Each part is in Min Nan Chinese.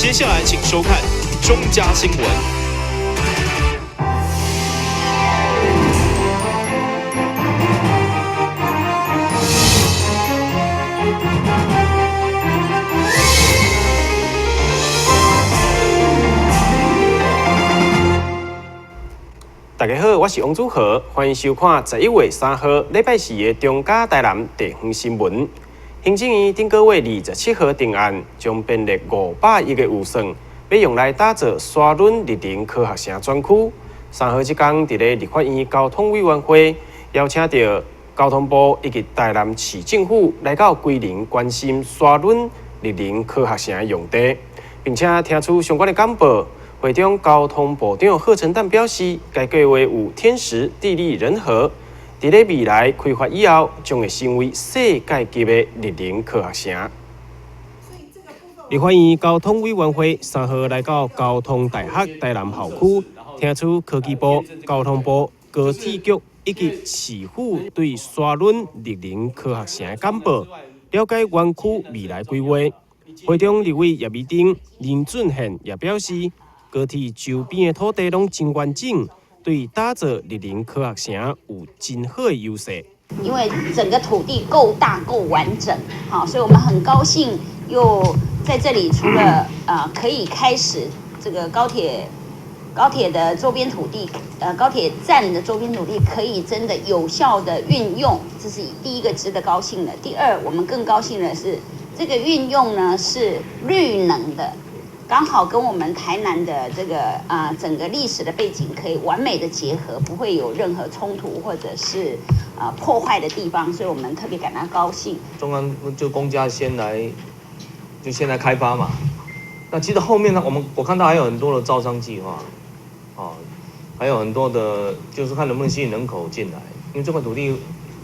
接下來請收看中嘉新聞。大家好，我是王祖豪，歡迎收看11月3號禮拜四的中嘉台南地方新聞。行政院頂個月27號定案，將編列500億的預算，欲用來打造沙崙綠能科學城專區。3號這工，佇咧立法院交通委員會邀請著交通部以及台南市政府來到歸仁關心沙崙綠能科學城的用地，並且聽取相關的簡報。會中交通部長賀陳旦表示，該計劃有天時地利人和，佇咧未來開發以後，將會成為世界級的綠能科學城。立法院交通委員會3號來到交通大學台南校區，聽取科技部、交通部、高鐵局以及市府對沙崙綠能科學城的簡報，了解園區未來規劃。會中立委葉美珍、林俊憲也表示，高鐵周邊的土地攏真完整，對打造綠能科學城有真好的優勢。因為整個土地夠大夠完整，好，所以我們很高興又在這裡，除了可以開始這個高鐵的周邊土地，高鐵站的周邊土地可以真的有效的運用，這是第一個值得高興的。第二，我們更高興的是，這個運用呢是綠能的。剛好跟我們台南的這個整個歷史的背景可以完美的結合，不會有任何衝突或者是破壞的地方，所以我們特別感到高興。中央就公家先來，就先來開發嘛。那其實後面呢，我看到還有很多的招商計劃，啊，還有很多的，就是看能不能吸引人口進來。因為這塊土地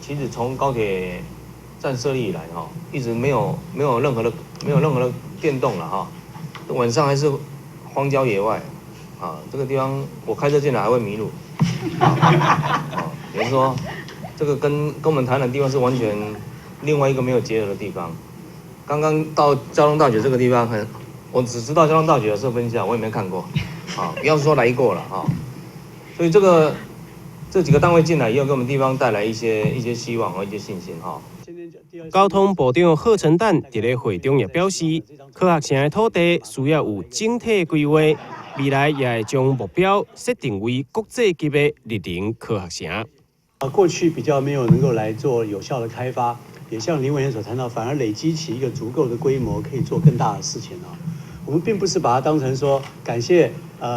其實從高鐵站設立以來，哈，一直沒有任何的變動了哈。晚上還是荒郊野外，啊，這個地方我開車進來還會迷路，啊，也就是說，這個跟我們台南地方是完全另外一個沒有結合的地方。剛剛到交通大學這個地方，很，我只知道交通大學的設分校，我也沒看過，啊，不要說來過了啊。所以這幾個單位進來，也有給我們地方帶來一些希望和一些信心哈。交通部長賀陳旦佇咧會中也表示，科學城的土地需要有整體規劃，未來也會將目標設定為國際級的綠能科學城。啊，過去比較沒有能夠來做有效的開發，也像林委員所談到，反而累積起一個足夠的規模，可以做更大的事情啊。我們並不是把它當成說感謝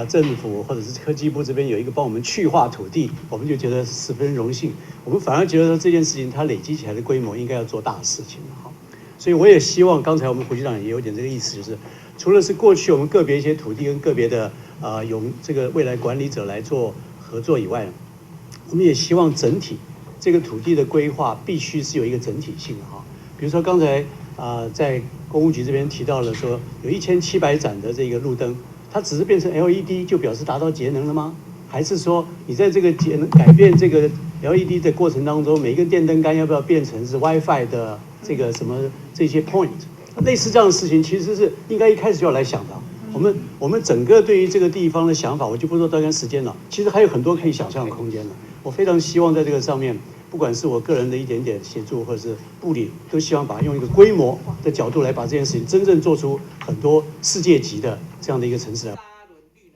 政府或者是科技部這邊有一個幫我們去化土地，我們就覺得十分榮幸。我們反而覺得說這件事情它累積起來的規模應該要做大事情哈。所以我也希望剛才我們胡局長也有點這個意思，就是除了是過去我們個別一些土地跟個別的用這個未來管理者來做合作以外，我們也希望整體這個土地的規劃必須是有一個整體性的哈。比如說剛才在工務局這邊提到了說有1700盞的這個路燈，它只是變成 LED 就表示達到節能了嗎？還是說你在這個節能改變這個 LED 的過程當中，每一根電燈桿要不要變成是 WiFi 的這個什麼這些 point？類似這樣的事情，其實是應該一開始就要來想的。我們整個對於這個地方的想法，我就不說多跟時間了。其實還有很多可以想象的空間了。我非常希望在這個上面，不管是我個人的一點點協助，或者是部裡，都希望把它用一個規模的角度來把這件事情真正做出很多世界級的這樣的一個城市來。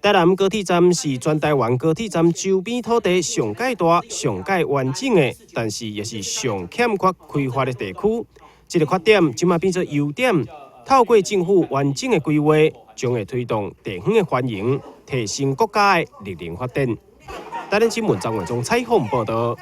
台南高鐵站是全台灣高鐵站周邊土地上蓋大、上蓋完整的，但是也是上欠缺開發的地區。這個缺點這馬變做優點，透過政府完整的規劃，將會推動地方的繁榮，提升國家的綠能發展。台南新聞張文忠採訪報導。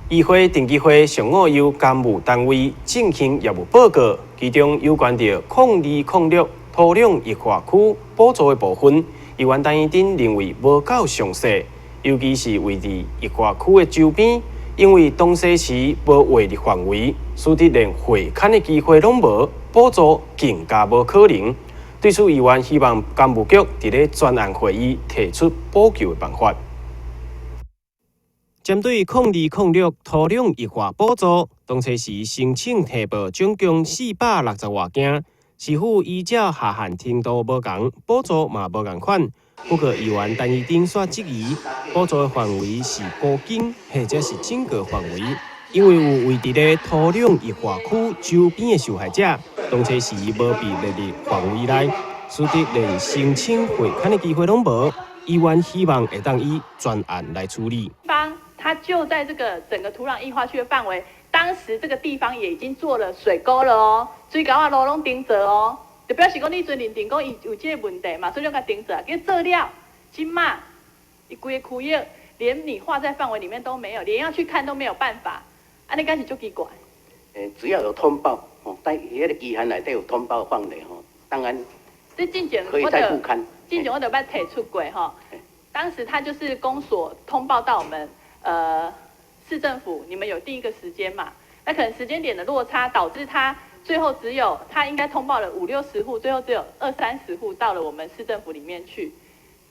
議會定期會上午由工務單位進行業務報告，其中有關著02-06土壤液化區補助的部分，議員陳怡貞認為無夠詳細，尤其是位佇液化區的周邊，因為東勢市無劃入範圍，使得連會勘的機會攏無，補助更加無可能。對此，議員希望工務局佇咧專案會議提出補救的辦法。針對02-06土壤液化補助，當初時申請提報總共460外件，市府依照下限程度無仝，補助嘛無仝款。不過議員陳怡貞煞質疑，補助的範圍是孤間或者是整個範圍，因為有位佇咧土壤液化區周邊的受害者，當初時無被列入範圍內，使得連申請匯款的機會攏無。議員希望會當以專案來處理。方，它就在這個整個土壤液化區的範圍，當時這個地方也已經做了水溝了哦，水溝仔路攏釘做哦，就表示講你陣認定講伊有這個問題嘛，所以攏共釘做，結果做了，這馬伊規个區域連你劃在範圍裡面都沒有，連要去看都沒有辦法，按呢敢是足奇怪。只要有通報，哦，在彼个期限內底有通報範圍吼，當然這進前可以再復勘。進前我就捌提出過吼，當時他就是公所通報到我們，市政府，你們有定一個時間嘛？那可能時間點的落差，導致他最後只有他應該通報了五六十戶，最後只有二三十戶到了我們市政府裡面去。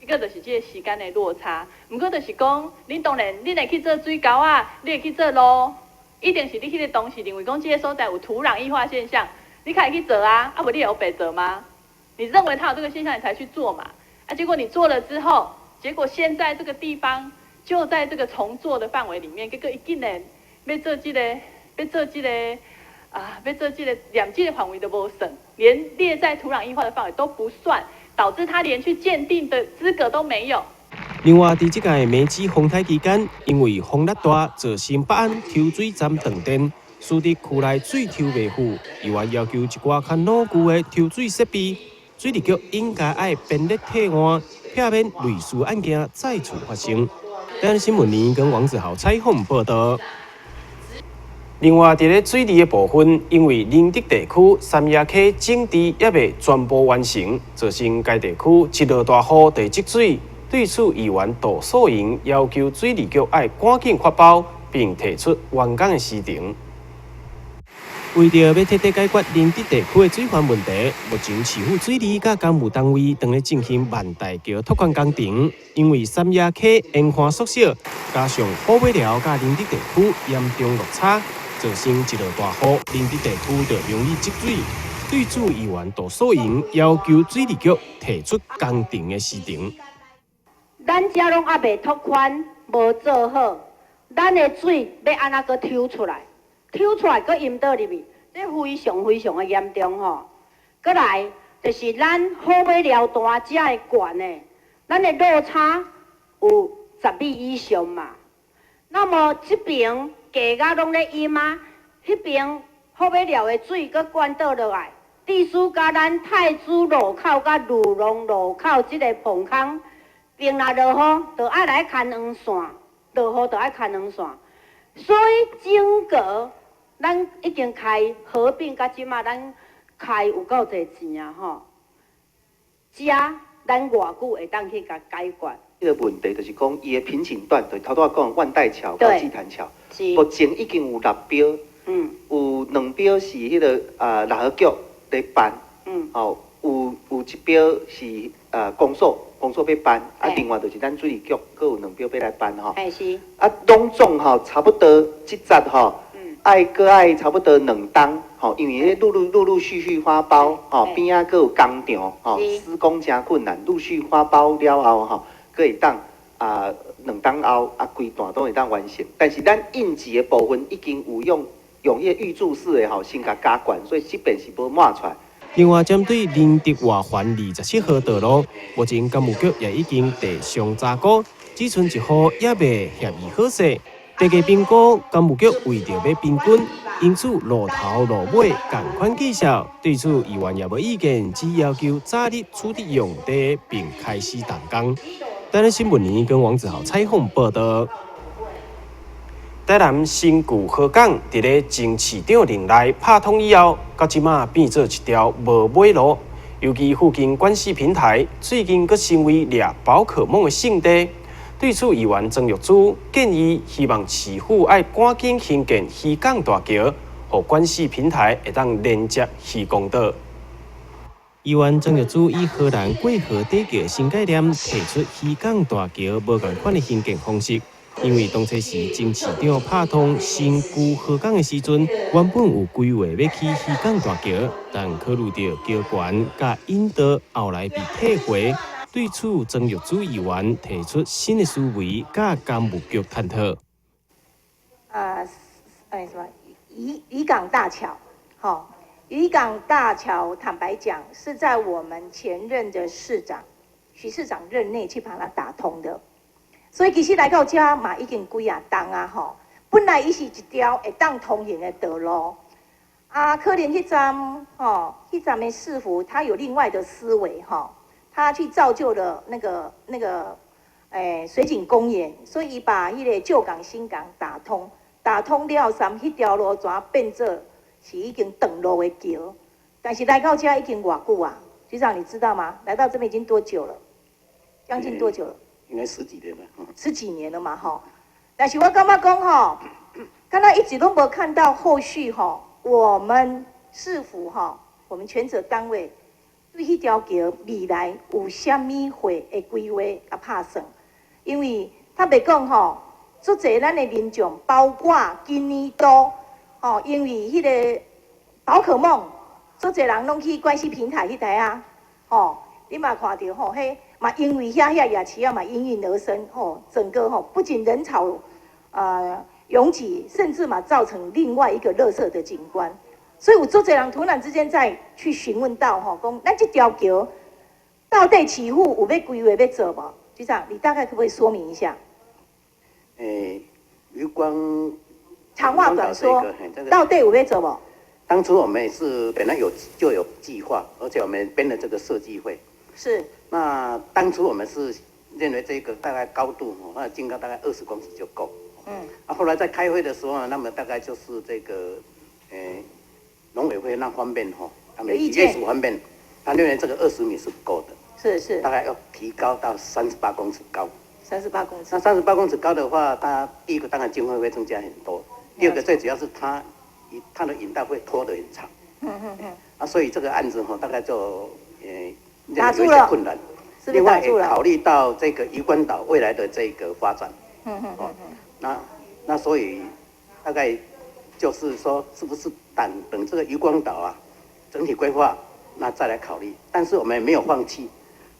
一個就是這個時間的落差，毋過就是講，恁當然恁會去做水溝仔，你會去做路，一定是你彼个當時認為講這個所在有土壤液化現象，你才會去做啊，啊無你會白做嗎？你認為他有這個現象，你才去做嘛？啊，結果你做了之後，結果現在這個地方就在這個重做的範圍裡面，結果伊竟然欲做這個，欲做這個，啊，欲做這個，連這個範圍都無算，連列在土壤液化的範圍都不算，導致他連去鑑定的資格都沒有。另外，佇這屆梅雨風颱期間，因為風力大，造成北安抽水站斷電，使得區內水抽袂赴。議員要求一寡較老舊的抽水設備，水利局應該愛編列替換，避免類似案件再次發生。台灣新聞林跟王子豪採訪報道。另外，佇咧水利的部分，因為仁德地區三亞溪整治猶未全部完成，造成該地區一落大雨就會積水。對此，議員杜素瑩要求水利局愛趕緊發包，並提出完工的時程。為著欲徹底解決仁德地區的水患問題，目前市府水利佮工務單位正咧進行萬大橋拓寬工程。因為三亞溪沿岸縮小，加上虎尾寮佮仁德地區嚴重落差，造成一落大雨，仁德地區就容易積水。對此，議員杜素瑩要求水利局提出工程的時程。咱遮攏猶未拓寬，無做好，咱的水欲按怎閣抽出來？抽出來閣淹倒入去，這非常非常的嚴重吼。閣來就是咱虎尾寮段遮的懸的，咱的落差有10米以上嘛。那麼這爿低壓攏咧淹啊，彼爿虎尾寮的水閣灌倒落來，致使佮咱太子路口佮御龍路口這个棚空，並若落雨，就愛來牽黃線，落雨就愛牽黃線，所以整個。咱已經開合併到這馬，咱開有夠濟錢啊吼！遮咱偌久會當去共解決？這个問題就是講，伊的瓶頸段，就是頭拄仔講萬代橋佮祭壇橋，目前已經有六標，有兩標是彼个六合局咧辦，吼，有一標是公所，公所欲辦，啊，另外就是咱水利局，閣有兩標欲來辦吼。是。啊，攏總吼，差不多這節吼。愛閣愛差不多兩冬，吼，因為彼陸陸續續發包，吼，邊仔閣有工廠，吼，施工誠困難，陸續發包了後，吼，閣會當啊兩冬後啊，規段都會當完成。但是咱應急的部分已經有用彼個預注式的吼，先共加懸，所以這邊是無滿出來。另外，針對仁德外環27號道路，目前工務局也已經地上查估，只賰一戶猶未協議好勢。地價評估，工務局為著欲平均，因此路頭路尾仝款計數。對此，議員也無意見，只要求早日取得用地並開始動工。台灣新聞年跟王子豪採訪報道。台南新舊河港佇咧前市長任內拍通以後，到這馬變做一條無尾路。尤其附近管制平台最近閣成為獵寶可夢的聖地。對此，議員曾玉珠建議，希望市府愛趕緊興建漁港大橋，予管制平台會當連接漁光島。議員曾玉珠以荷蘭過河底橋新概念，提出漁港大橋無仝款的興建方式。因為當初時前市長拍通新舊河港的時陣，原本有規劃欲起漁港大橋，但考慮著橋懸佮引道後來被退回，對此曾玉珠議員提出新的思維，佮工務局探討。啊，哎什麼？漁港大橋，吼，漁港大橋，坦白講，是在我們前任的市長徐市長任內去把它打通的。所以其實來到遮嘛已經幾仔冬啊吼，本來伊是一條會當通行的道路，啊，可能彼陣吼，彼陣的市府他有另外的思維吼，他去造就了那個水景公園，所以把彼个舊港新港打通，打通了後，彼條路怎變做是已經斷路的橋？但是來到遮已經偌久啊？局長你知道嗎？來到這邊已經多久了？將近多久了？應該十幾年了。十幾年了嘛，吼。但是我感覺講吼，敢若一直攏無看到後續吼，我們市府吼，我們權責單位對彼條橋未來有啥物會的規劃佮拍算？因為坦白講吼，足濟咱的民眾，包括今年度吼，因為彼个寶可夢，足濟人攏去關係平台彼台啊，吼，你嘛看著吼，彼嘛因為遐夜市仔嘛應運而生，吼，整個吼不僅人潮擁擠，甚至嘛造成另外一個垃圾的景觀。所以有足濟人突然之間再去詢問到吼，講咱這條橋到底市府有欲規劃欲做無？局長，你大概可不可以說明一下？欸，漁光長話短說，到底有欲做無？當初我們是本來有就有計劃，而且我們編了這個設計費。那當初我們是認為這個大概高度哦，那淨高大概20公尺就夠。啊，後來在開會的時候呢，那麼大概就是這個，農委會那方面吼，他們業主方面，他認為這個20米是不夠的。大概要提高到三十八公尺高。三十八公尺。那三十八公尺高的話，它第一個當然經費會增加很多，第二個最主要是它的引道會拖得很長。啊，所以這個案子吼，大概就有一些困難。另外也考慮到這個漁光島未來的這個發展。那所以大概就是說，是不是等等這個漁光島啊整體規劃，那再來考慮。但是我們沒有放棄，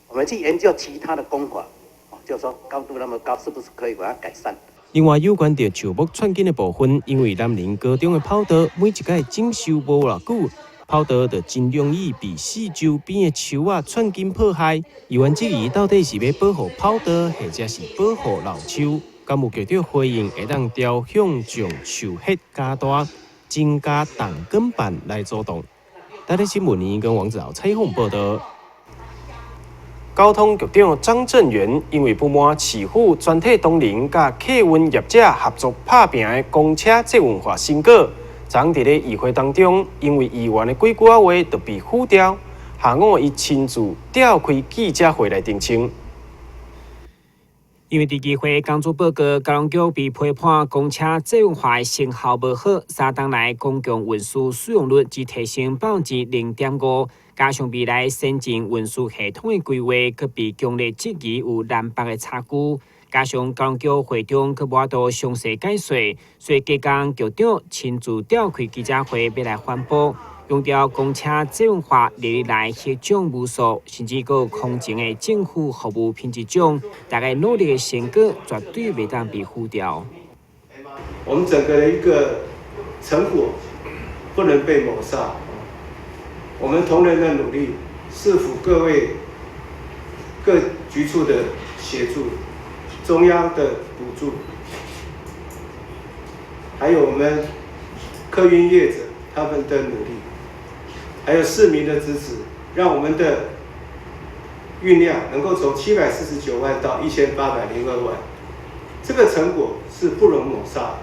我們去研究其他的工法，哦，就是說高度那麼高，是不是可以把它改善？另外，有關著樹木串根的部分，因為南寧高中的跑道每一擺整修無偌久，跑道就真容易被四周邊的樹仔串根破壞。議員質疑到底是欲保護跑道，或者是保護老樹？工務局長回應會當朝向將樹葉加大，增加動根板來阻擋。台視新聞跟王子豪採訪報道。交通局長張振元因為不滿市府全體同仁佮客運業者合作拍拚的公車捷運化成果，昨昏佇咧議會當中，因為議員的幾句仔話就被否掉。下午伊親自召開記者會來澄清。因為佇議會工作報告，交通局被批判公車捷運化的成效無好，3冬來公共運輸使用率只提升0.5%，加上未來先進運輸系統的規劃，閣被強烈質疑有南北的差距，加上交通局會長閣無法度詳細解說，所以隔工局長親自召開記者會，欲來反駁。強調公車捷運化歷來獲獎無數，甚至閣有空前的政府服務品質獎，大家努力的成果絕對袂當被否掉。我們整個的一個成果不能被抹殺。我們同仁的努力，市府各位各局處的協助，中央的補助，還有我們客運業者他們的努力。還有市民的支持，讓我們的運量能夠從749萬到1802萬，這個成果是不容抹殺啊。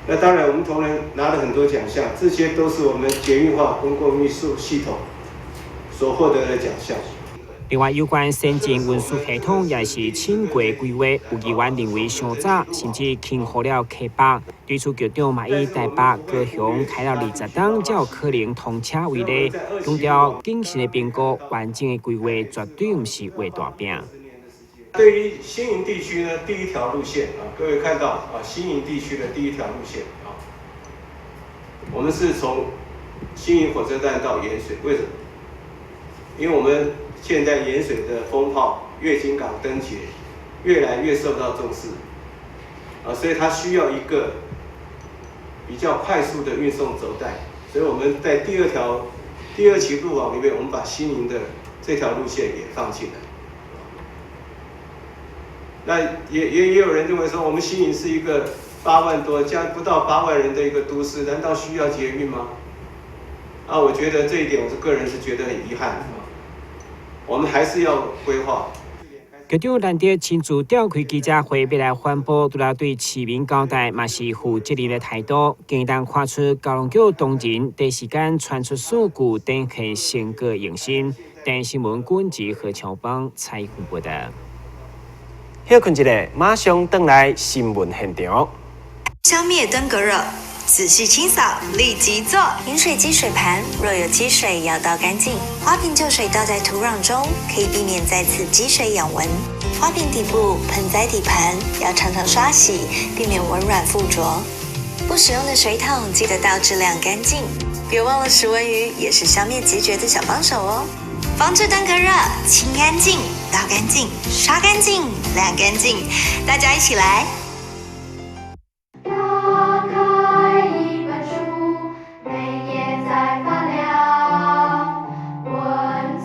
那當然，我們同仁拿了很多獎項，這些都是我們捷運化公共運輸系統所獲得的獎項。另外，有關先進運輸系統也是審過規劃，有議員認為傷早，甚至輕忽了客北。對此，局長嘛以台北、高雄開了20冬才有可能通車為例，強調謹慎的評估、完整的規劃絕對毋是畫大餅。對於新營地區呢，第一條路線啊，各位看到啊，新營地區的第一條路線啊，我們是從新營火車站到鹽水，為什麼？因為我們現在鹽水的風炮、月津港燈節越來越受到重視，啊，所以它需要一個比較快速的運送軸帶，所以我們在第二條第二期路網裡面，我們把新營的這條路線也放進來。那也有人認為說，我們新營是一個8萬多，將不到8萬人的一個都市，難道需要捷運嗎？啊，我覺得這一點，我是個人是覺得很遺憾。我們還是要規劃。局長難得親自召開記者會，欲來反駁，除了對市民交代，嘛是負責任的態度。更當看出交通局當人第一時間傳出數據，展現成果用心。電視新聞軍事何長邦採訪報道。歇睏一下，馬上轉來新聞現場。消滅登革熱，仔細清掃，立即做。飲水機水盤若有積水，要倒乾淨。花瓶舊水倒在土壤中，可以避免再次積水養蚊。花瓶底部、盆栽底盤要常常刷洗，避免蚊卵附着。不使用的水桶記得倒置晾乾淨。別忘了食蚊魚也是消滅孑孓的小幫手哦。防治登革熱，清乾淨，倒乾淨，刷乾淨，晾乾淨，大家一起來。打開一本書，每頁在發亮，文字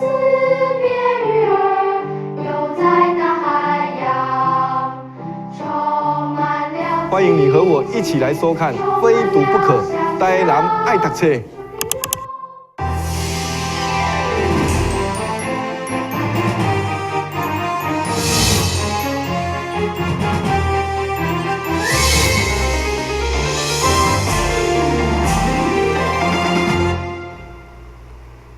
變魚兒，游在大海洋，充滿了。歡迎你和我一起來收看《非讀不可》，台南愛讀冊。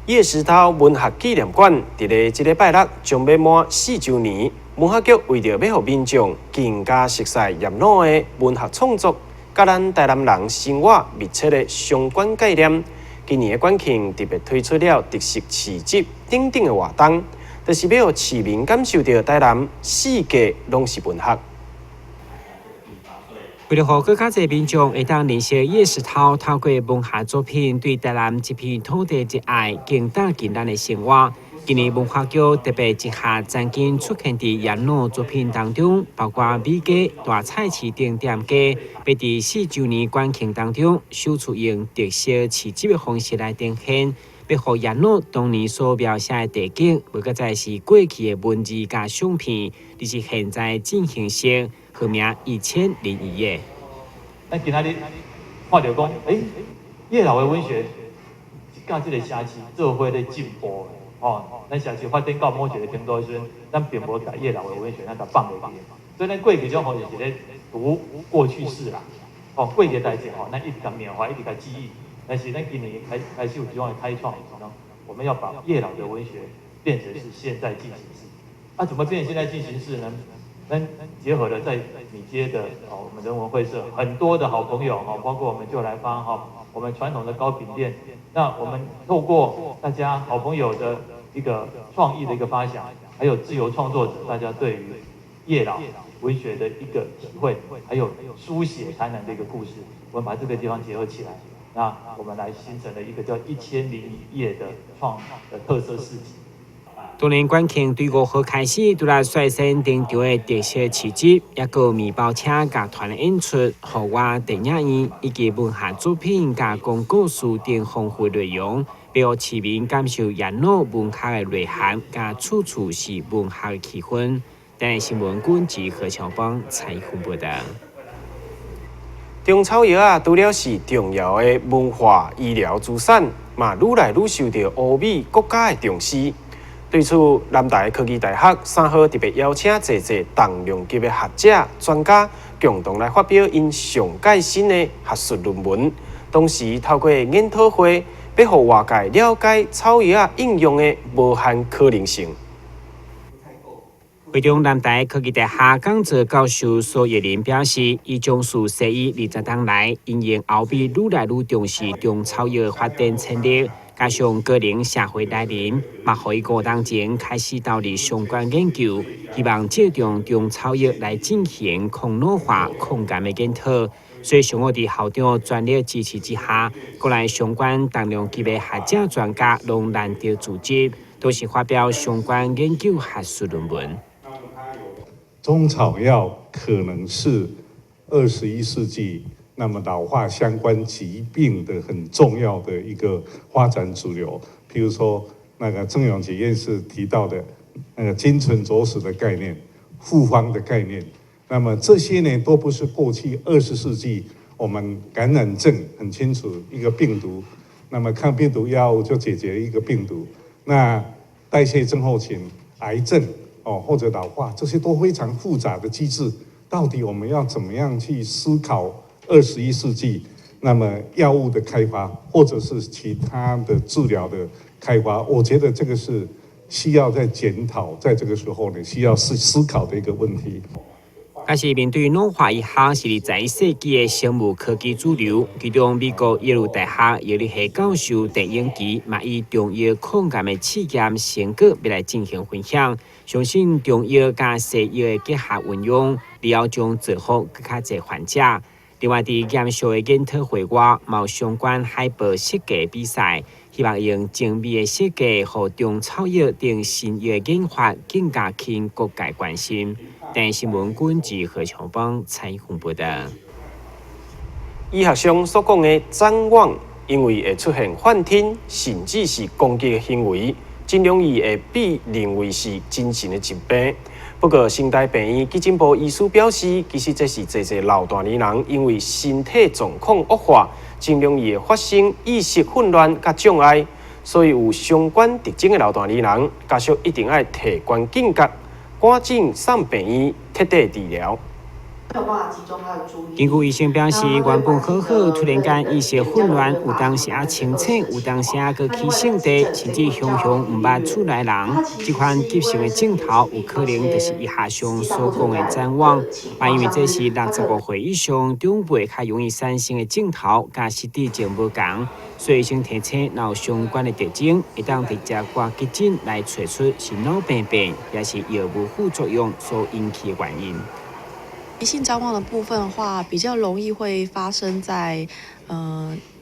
葉石濤文學紀念館佇咧這禮拜六將欲滿4週年，文化局為著欲予民眾更加熟悉葉老的文學創作，佮咱台南人生活密切的相關概念，今年的館慶特別推出了特色市集等等的活動，就是欲予市民感受著台南四季攏是文學。為了予閣較濟民眾會當認識葉石濤，透過文學作品對台南這片土地熱愛，更貼近咱的生活。今年文化局特別結合曾經出現佇葉老作品當中，包括美街、大菜市等店家，欲佇4週年館慶當中，首次用特色市集的方式來呈現，欲予葉老當年所描寫的地景，無閣再是過去的文字佮相片，而是現在進行式。號名1001夜。咱今仔日看著講，葉老的文學佮這個城市做伙咧進步的，吼，咱城市發展到某一個程度的時陣，咱並無共葉老的文學咱共放袂記。所以咱過去種吼就是咧讀過去式啦，吼，過去的代誌吼，咱一直共緬懷，一直共記憶。但是咱今年開始有這種的開創，我們要把葉老的文學變成是現在進行式。啊，怎麼變成現在進行式呢？咱結合了在米街的哦，我們人文會社很多的好朋友哦，包括我們就來發哈，我們傳統的糕餅店。那我們透過大家好朋友的一個創意的一個發想，還有自由創作者大家對於葉老文學的一個體會，還有書寫台南的一個故事，我們把這個地方結合起來，那我們來形成了一個叫1001夜的創的特色市集。當年館慶對5號開始，除了率先登場的特色市集，抑閣有麵包車佮團的演出、戶外電影院以及文學作品佮講故事等豐富內容，欲予市民感受葉老文學的內涵，佮處處是文學的氣氛。台視新聞軍事何巧邦採訪報道。中草藥仔，除了是重要的文化醫療資產，嘛愈來愈受著歐美國家的重視。對此，南台科技大學3號特別邀請濟濟重量級的學者、專家，共同來發表𪜶上蓋新的學術論文。同時，透過研討會，欲予外界了解草藥仔應用的無限可能性。會中南台科技大學講座教授蘇葉林表示，伊從事西醫20冬來，因應後壁愈來愈重視中草藥發展潛力，加上高齡社會來臨，嘛予伊5冬前開始投入相關研究，希望借重中草藥來進行抗老化、抗癌的研討。所以上午佇校長全力支持之下，國內相關重量級的學者專家攏難得組織，都是發表相關研究學術論文。中草藥可能是21世紀那麼老化相關疾病的很重要的一個發展主流。譬如說，那個鄭永杰院士提到的那個精準着死的概念、複方的概念。那麼這些呢，都不是過去20世紀我們感染症很清楚一個病毒，那麼抗病毒藥物就解決一個病毒。那代謝症候群、癌症哦或者老化，這些都非常複雜的機制。到底我們要怎麼樣去思考21世紀那麼藥物的開發，或者是其他的治療的開發？我覺得這個是需要在檢討，在這個時候呢，需要思考的一個問題。但是面對老化醫學是21世紀的生物科技主流，其中美國耶魯大學藥理系教授鄭英奇嘛以中藥抗癌的試驗成果欲來進行分享，相信中藥佮西藥的結合運用，以後將造福閣較濟患者。另外，佇嚴肅的研討會外，嘛有相關海報設計比賽，希望用精美的設計，予中草藥等新藥的研發更加吸引各界關心。電視新聞軍記何長邦採訪報道。醫學上所講的譫妄，因為會出現幻聽，甚至是攻擊的行為，真容易會被認為是精神的疾病。不過，成大病院急診部醫師表示，其實這是濟濟老大年人因為身體狀況惡化，真容易會發生意識混亂佮障礙，所以有相關特徵的老大年人，家屬一定愛提懸警覺，趕緊送病院徹底治療。根據醫生表示，原本好好，突然間意識混亂，有當時仔清醒，有當時仔閣起性地，甚至雄雄毋捌厝內人。這款急性的症頭，有可能就是醫學上所講的譫妄。嘛，因為這是65歲以上長輩較容易產生的症頭，佮失智症無仝，所以醫生提醒，若有相關的特徵，會當直接掛急診來揣出是腦病變，抑是藥物副作用所引起的原因。急性譫妄的部分的話，比較容易會發生在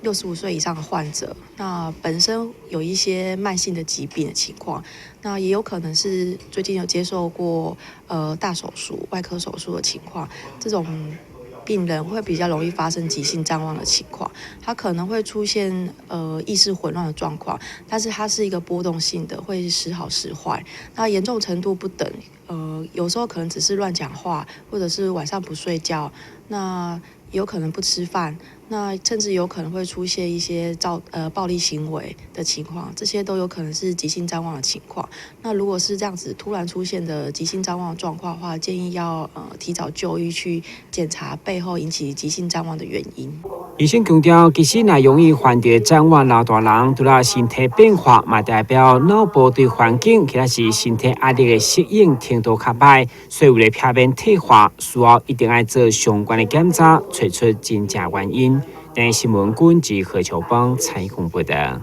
65歲以上的患者。那本身有一些慢性的疾病的情況，那也有可能是最近有接受過大手術、外科手術的情況，這種病人會比較容易發生急性譫妄的情況，他可能會出現意識混亂的狀況，但是它是一個波動性的，會時好時壞，那嚴重程度不等。有時候可能只是亂講話，或者是晚上不睡覺，那有可能不吃飯，那甚至有可能會出現一些暴力行為的情況，這些都有可能是急性譫妄的情況。那如果是這樣子突然出現的急性譫妄的狀況的話，建議要提早就醫去檢查背後引起急性譫妄的原因。醫生強調，其實若容易患著譫妄老大人，除了身體變化，嘛代表腦部對環境或者是身體壓力的適應程度較歹，所以為了避免退化，需要一定愛做相關的檢查，揣出真正原因。電視新聞軍記何秋邦採訪報道。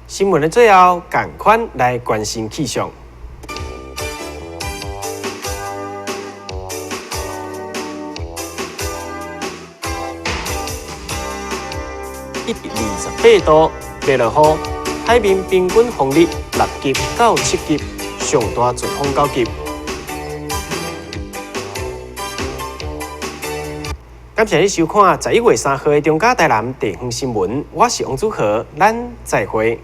新聞的最後，仝款來關心氣象。28度，欲落雨，海面平均風力6級到7級，上大陣風9級。感謝你收看11月3號的中嘉台南地方新聞，我是王祖豪，咱再會。